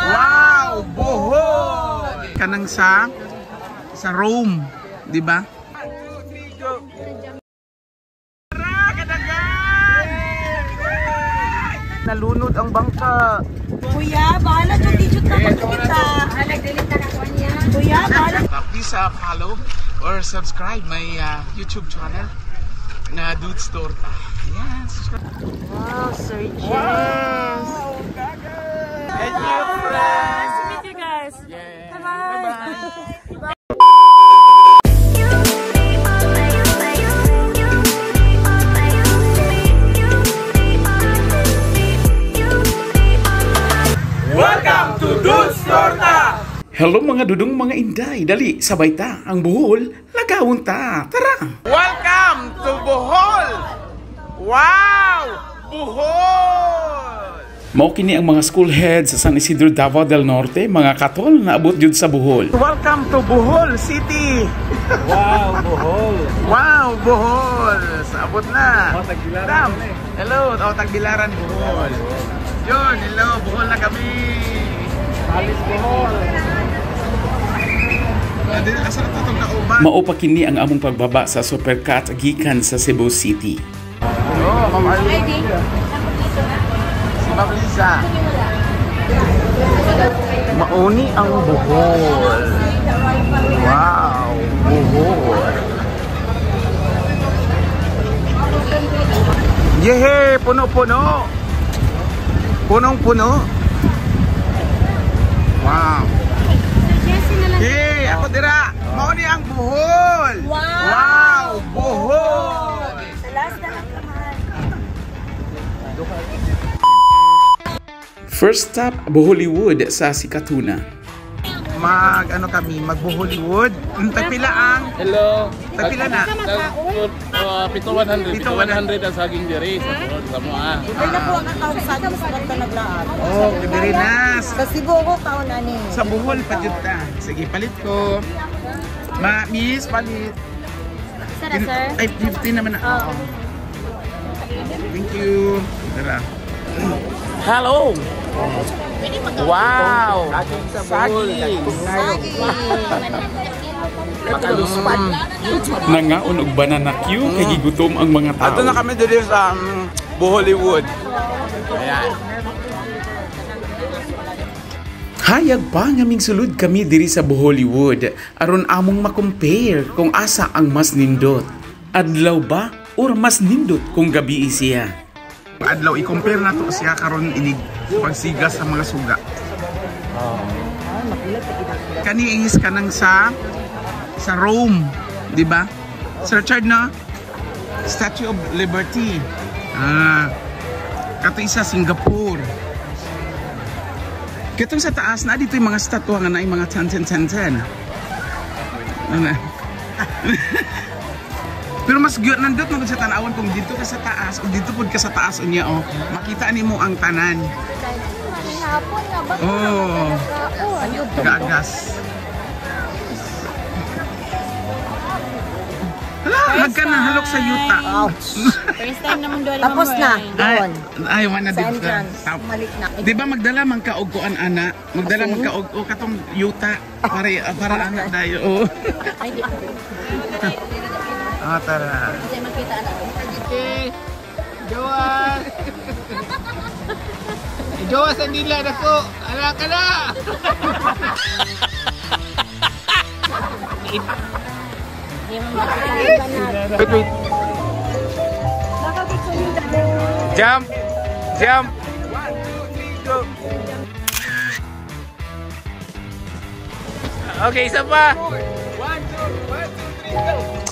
Wow! Bohol! Kanang sa Rome, di ba? 1, 2, 3, go! Tara, kadagan! Nalunod ang bangka. Kuya, bahala dyan, di dyan na makikita. Kuya, bahala. Please follow or subscribe my YouTube channel na Dudes Torta. Ayan, subscribe. Wow, Sir Jess. Thank you, friends. Nice to meet you guys. Yeah. Bye-bye. Bye-bye. Welcome to Dudes Torta! Hello mga dudong, mga inday, dali sabay ta ang Bohol, lagawon ta. Tara. Welcome to Bohol! Wow! Bohol! Mao kini ang mga school heads sa San Isidro, Davao del Norte, mga katol naabot jud sa Bohol. Welcome to Bohol City! Wow, Bohol. Wow, Bohol! Sabot na! Oh, Tagbilaran Dam. na eh. Hello, oh, Tagbilaran, Bohol. Yun, hello, Bohol na kami! Alis Bohol. Asa na itong kauban? Mao pa kini ang among pagbaba sa Supercat gikan sa Cebu City. Oh, Ma'am Arlene. Si Ma'am Lisa. Mauni ang Bohol. Wow, Bohol. Yehe, puno-puno. Punong-puno. Wow. Hey, ako dira. Mauni ang Bohol. Wow. Wow, Bohol. Sa last na lang kamahal. First stop, Bohollywood sa Sikatuna. Mag ano kami, mag Bohollywood. Tagpila ang Hello. Tagpila na. Pito 100. Pito Pito 100 ang saging diri sa Bohol sa moa. Ay na po ang katawag sa akin sa bata naglaat. Oh, diri na. Sa Cebu ko taon ani. Sa Bohol pa jud ta. Sige, palit ko. Ma, miss, palit. Sara, sir? Ay, 15 naman na. Oo. Thank you. Tara. Hello. Wow. Saging. Makaluspad. Nangaon og banana queue kay gigutom ang mga tao. Ato na kami diri sa Bohollywood. Ayan. Hayag pa nga sulod kami diri sa Bohollywood aron among makompare kung asa ang mas nindot. Adlaw ba or mas nindot kung gabi siya? Adlaw i-compare nato siya karon inig pagsiga sa mga suga. Kani is kanang sa Rome, di ba? Sir Richard, no? Statue of Liberty. Ah. Kato isa Singapore. Katong sa taas na dito yung mga statwa nga na yung mga 10 10 10 10. Ano? Pero mas gyud nandot man gud sa tan-awon kung dito ka sa taas o dito pud ka sa taas unya oh. Makita nimo ang tanan. Oh. Gagas. Hala, hagkan na halok sa yuta. First time naman doon. Tapos na. Ay, Doon. ay wala Sa dito. entrance. Malik na. Di ba magdala man ka og kuan ana? Magdala man ka og o katong yuta para para ana dayo. Oh. Ay, di. Ah, tara. Kasi makita na. Okay. Joas. Joas ang dila nako. Ala ka na. Wait, wait. Jump. Jump. 1, 2, 3, go. Okay, isa pa. 1, 2, 1, 2, 3, go.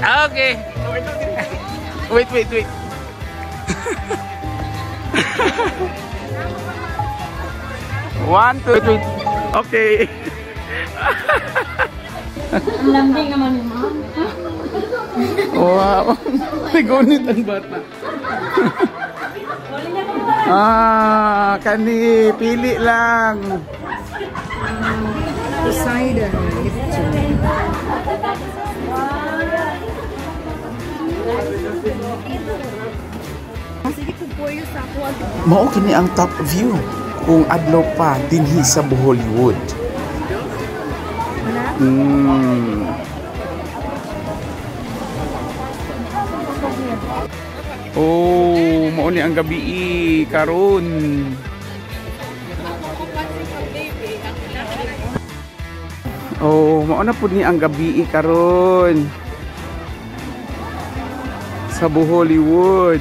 Okay. Wait, wait, wait. 1, 2, 3. Okay. Ang lambing naman ni ma'am. Wow. Nagunit ang bata. Ah, kani pili lang. Poseidon. Neptune. Curious ako. Mao kini ang top view kung adlaw pa dinhi sa Bohollywood. Oh, mao ni ang gabi karon. Oh, mao na pud ni ang gabi karon sa Bohollywood.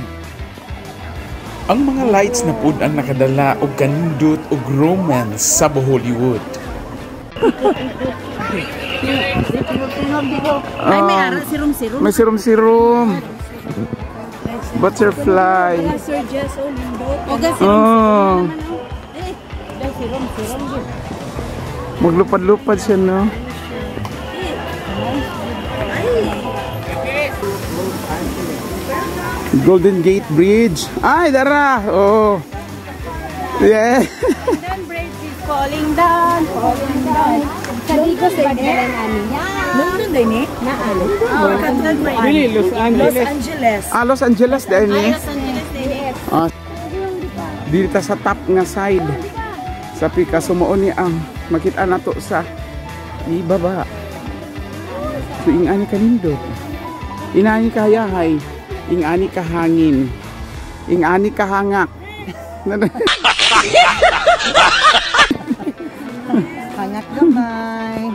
Ang mga lights na pud ang nakadala og kanindot og romance sa Bohollywood. Ay, may ara, sirum-sirum. May sirum-sirum. Butterfly. Sir Jess, oh, lindot. Oga, sirum-sirum Oh, naman, oh. Eh, daw, sirum-sirum. Maglupad-lupad siya, no? Golden Gate Bridge. Ay, dara! Oh. Yeah. London Bridge is falling down, falling down. Sa Digos, bagdalan ani. London din eh? Naalo. Really, Los Angeles. Los Angeles. Ah, Los Angeles dahil ni. Los Angeles, din. Ah, dito sa top nga side. Sa Picasso mao ni ang makita nato sa ibaba. So ingani kanindot. Inani kahayahay, ingani kahangin, ingani kahangak. Hangak gamay.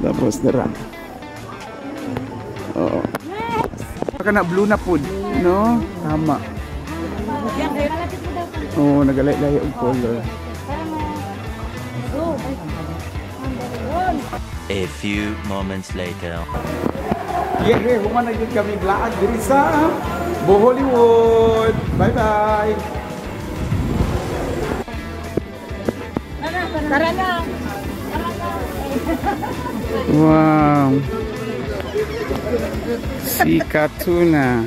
Tapos dara. Oo. Baka na blue na pud, no? Tama. Oo, nagalay-lay og color. A few moments later. Yeah, human na gyud kami glaad diri sa Bohollywood. Bye-bye. Tara na. Wow. Si Katuna.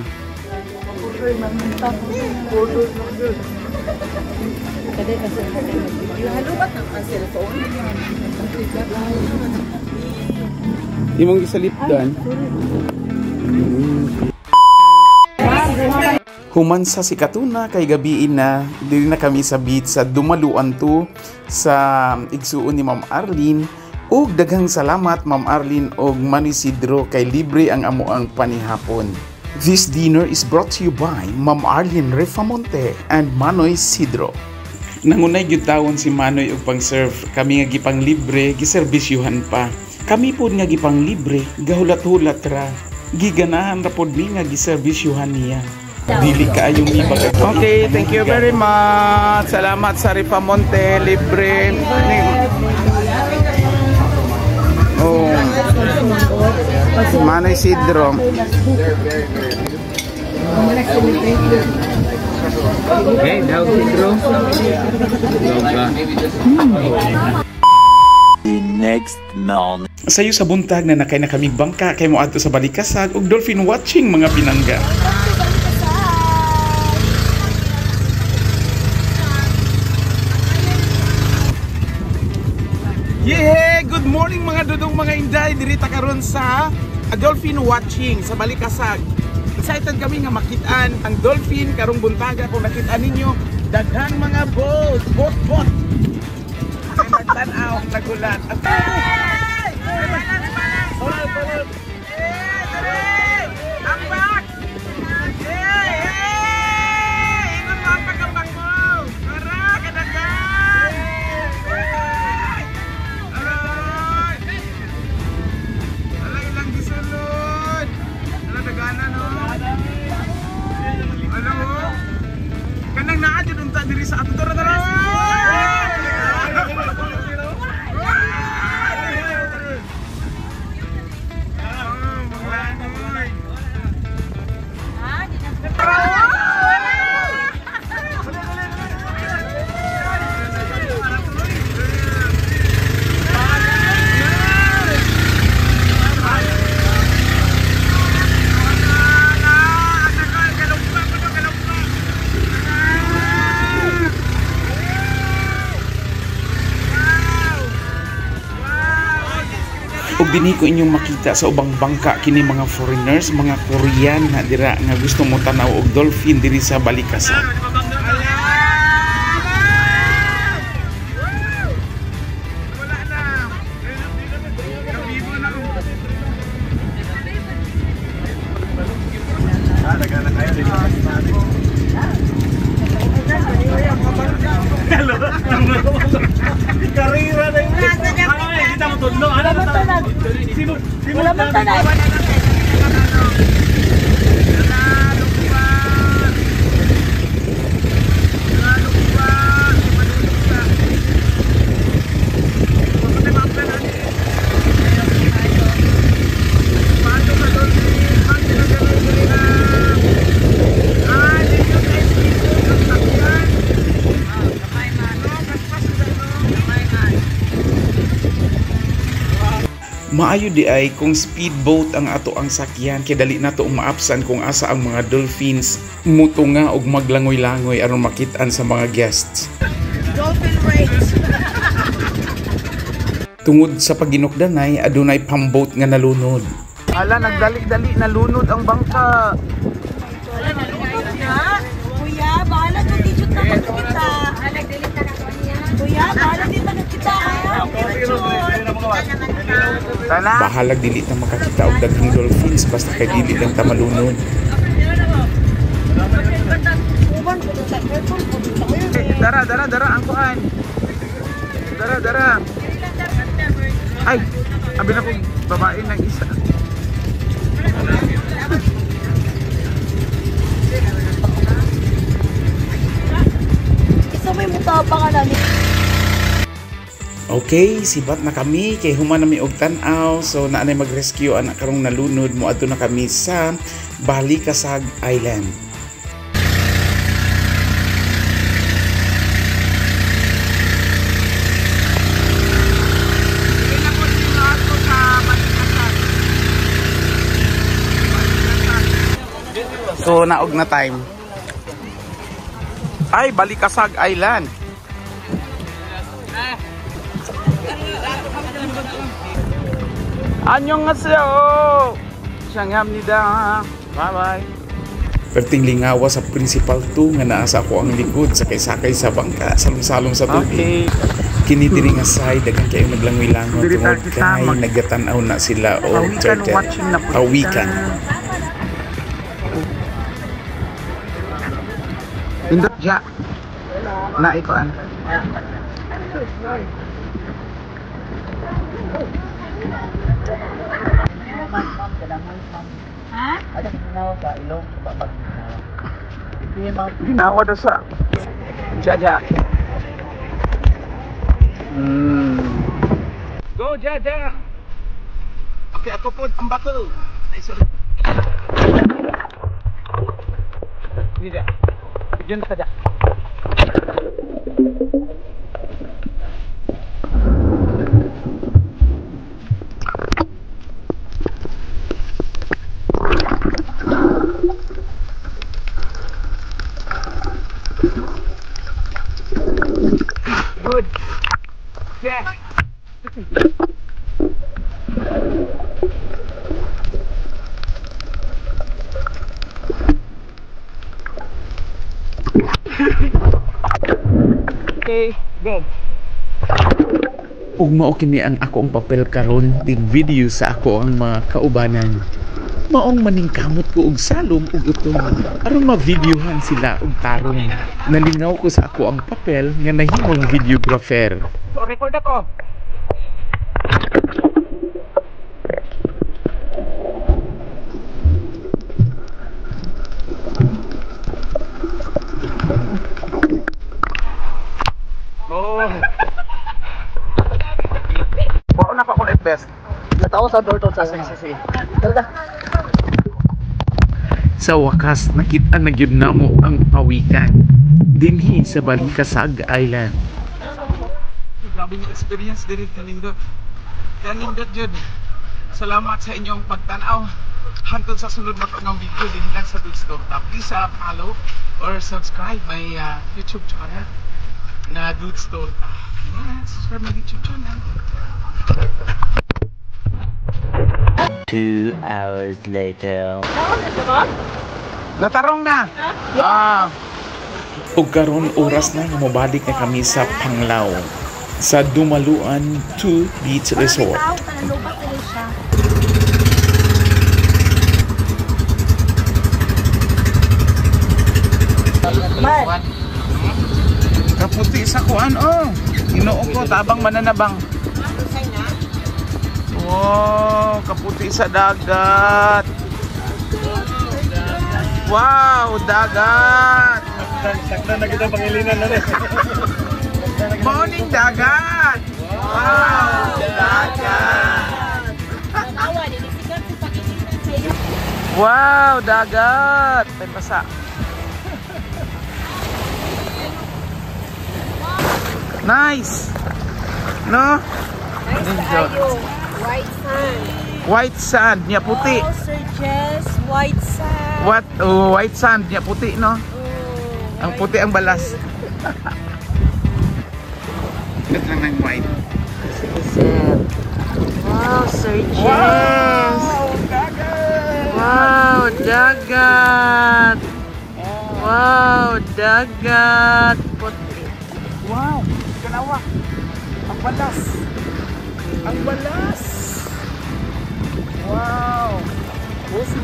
Imong gisalipdan. Human sa si Katuna kay gabiin na diri na kami sa beach sa Dumaluan to sa igsuon ni Ma'am Arlene. Ug daghang salamat Ma'am Arlene og Manny Isidro kay libre ang amoang panihapon. This dinner is brought to you by Ma'am Arlene Refamonte and Manoy Sidro. Nangunay gyud tawon si Manoy og pang-serve. Kami nga gipang libre, giserbisyuhan pa. Kami pod nga gipang libre, gahulat-hulat ra. Giganahan ra pod mi nga giserbisyuhan niya. Dili kaayo mi. Okay, thank you very much. Salamat sa Rifamonte, libre. Oh. Manoy Sidro. Okay, daw Sidro. The next morning. Sayo sa buntag na nakay na kami bangka kay moadto sa Balikasag ug dolphin watching mga pinangga. Yeah, good morning mga dudong mga inday. Diri ta karon sa dolphin watching sa Balikasag. Excited kami nga makitaan ang dolphin karong buntaga. Kung nakita ninyo, daghang mga boat, boat, boat. Ay, nagtan-aw, nagulat. Ambak! Hey! Ingon mo ang pagambak mo! Tara, kadagan! Aray! Alay lang gisulod! Ala, dagana no? Ano? Kanang naa jud unta diri sa ato. Tara, tara! Oh, maglangoy. Ug dinhi ko inyong makita sa ubang bangka kini mga foreigners, mga Korean na dira nga gusto mo tanaw og dolphin diri sa Balicasag. Wala na. Kabibo na. Karira na yun. Ay, kita mo tudlo. Ano na Wala man tanan. Maayo di ay kung speedboat ang ato ang sakyan kay dali nato maapsan kung asa ang mga dolphins mutunga og maglangoy-langoy aron makit-an sa mga guests. Dolphin race. Tungod sa paginukdanay, adunay pamboat nga nalunod. Ala, nagdali-dali, nalunod ang bangka. Wala nalunod na. Kuya, bahala jud di jud na makita. Bahalag dili ta kakuan niya. Kuya, bahala di ta nakita. Okay na jud. Tana. Bahalag dili ta makakita og daghang dolphins basta kay dili lang ta malunod. Eh, dara, dara, dara, ang kuan. Dara, dara. Ay, abi na kong babae ng isa. Isa may mutapa ka namin. Okay, sibat na kami kay human nami og tan-aw, so naanay mag-rescue anak karong nalunod, moadto na kami sa Balicasag Island. So, naog na time. Ay, Balicasag Island. Annyeonghaseyo! Siyanghamnida. Bye-bye. Perting lingawa sa principal 2 nga naa sa ako ang likod sakay-sakay sa bangka salong-salong sa tubig. Okay. Kini diri nga side daghan kayo naglangoy-langoy Diri tungod ta kita kay nagatan-aw na sila og Pawikan turtle. watching na po kita. Pawikan. Indot ja. Na ikuan. Ginawa daw sa Jaja. Go Jaja. Okay, ako po ang bato. Ay, sorry. Hindi ja. Diyan ka ja. Good. Yeah. Okay, go. Ug mao kini ang ako ang papel karon din video sa ako ang mga kaubanan. Maong maningkamot ko og salom ug utom aron ma-videohan sila og tarong. Nalingaw ko sa ako ang papel nga nahimong videographer. So, record ako. Oh. Wala na pa ako life vest. Natawa sa door to sa sige sige. Tara. Sa wakas nakita na gyud namo ang pawikan dinhi sa Balicasag Island. Grabe yung experience diri kanindot. Kanindot jud. Salamat sa inyong pagtanaw. Hantod sa sunod na ng video din lang sa Dudes Torta. Please follow or subscribe my YouTube channel na Dudes Torta. Yeah, subscribe my YouTube channel. 2 hours later. Natarong na. Ah. Ug karon oras na nga mobalik na kami sa Panglao sa Dumaluan 2 Beach Resort. Kaputi sa kuan oh. Ginoo ko tabang mananabang. Wow, kaputi sa dagat. Wow, dagat. Saktan na kita pangilinan na rin. Morning dagat. Wow, dagat. Wow, dagat. May basa. Nice. No? Nice kaayo. White sand. White sand niya puti. Oh, Sir Jess, white sand. What? Oh, white sand niya puti, no? Oh, Ang puti ang balas. Ito lang ng white. Wow, Sir Jess. Wow, dagat! Wow, dagat. Wow, dagat. Puti. Wow, kanawa. Ang balas. Ang balas. Wow. Pusi.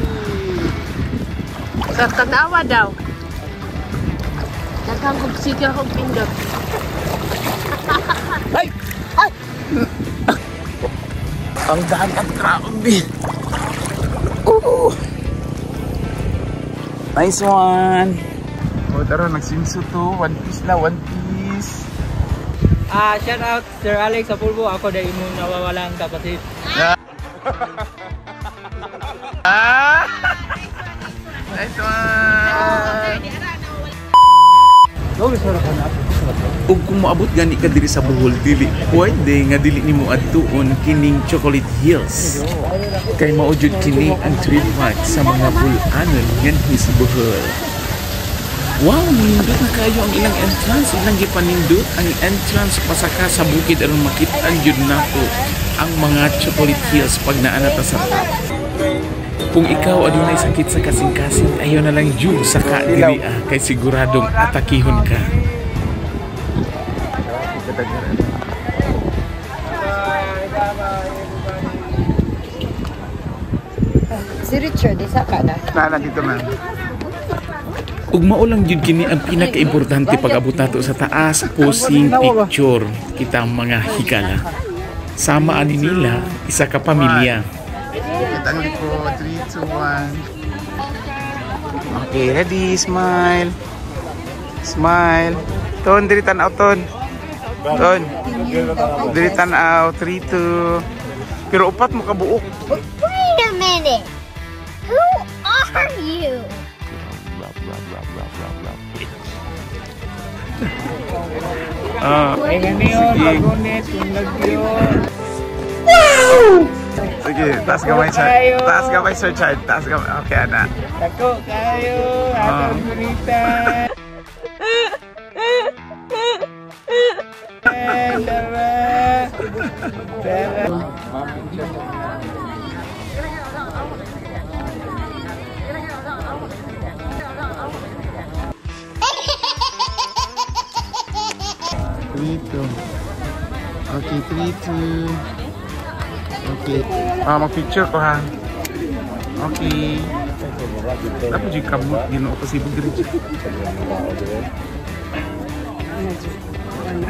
Sa tanawa daw. Daghang kog sikir kog pindot. Ay! Ay! Ang dagat, grabe. Ooh. Nice one. Oh, tara, nag-swimsuit to. One piece na, one piece. Ah, shout out Sir Alex Apulbo. Ako dahil imong nawawalang kapatid. Ah! Nice one! Ug kung moabot gani ka diri sa Bohol, dili pwede nga dili nimo adtuon kining Chocolate Hills. Kay mao jud kini ang trademark sa mga Bul-anon nganhi sa Bohol. Wow, nindot na kayo ang ilang entrance, ilang gipanindot ang entrance pasaka sa bukid aron makit-an jud nato ang mga Chocolate Hills pag naa na ta sa top. Kung ikaw adunay sakit sa kasing-kasing, ayaw na lang jud saka diri ah, kay siguradong atakihon ka. Si Richard, isa ka na. Nana dito, ma'am. Ug mao lang jud kini ang pinakaimportante pag abot nato sa taas, posing picture kita ang mga higala. Sama ani nila isa ka pamilya. Kita ang likod. 3, 2, 1. Okay, ready? Smile. Smile. Ton, diri tan-aw, ton. Ton. Diri tan-aw. 3, 2. Pero upat mo kabuok. Wait a minute. Who are you? Ah, sige. Sige, taas gamay, sir. Taas gamay, Sir Chard. Taas gamay. Okay, ana. Dako kayo, Ah. atong gunita. Tara. Tara. 3, 2. Okay, 3, 2. Okay. Ah, mag-picture ko ha. Okay. Dapat yung kamot, ginoo ko si Bugri.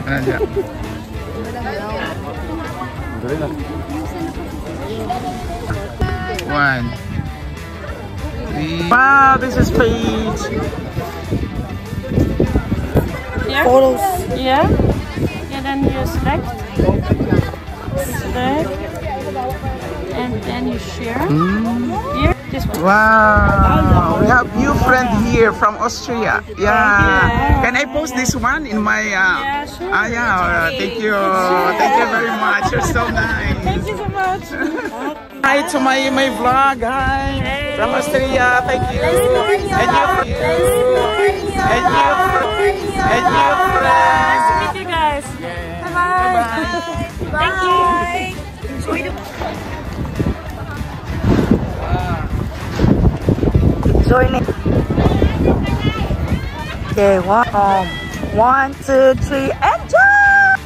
Ano siya? One. Three. Wow, this is Paige. Yeah. Photos. Yeah. Yeah, then you select. Select. And then you share. Here, this one. Wow, we have new friend here from Austria. Yeah. Can I post this one in my? Yeah, sure. Ah, yeah. All right. Thank you. Thank you very much. You're so nice. Thank you so much. Hi to my vlog. Hi. From Austria. Thank you. And you. And you. And you. Nice to meet you guys. Bye bye. Thank you. Your name. Okay, one, two, three, and jump!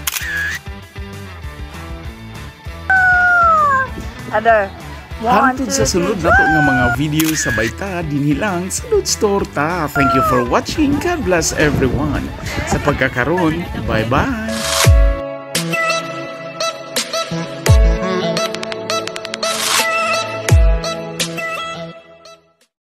Other. One, Hantod two, sa sunod three, nato nga mga video sa bayta dinhi lang sa Lods Torta. Thank you for watching. God bless everyone. Sa pagkakaron, bye-bye.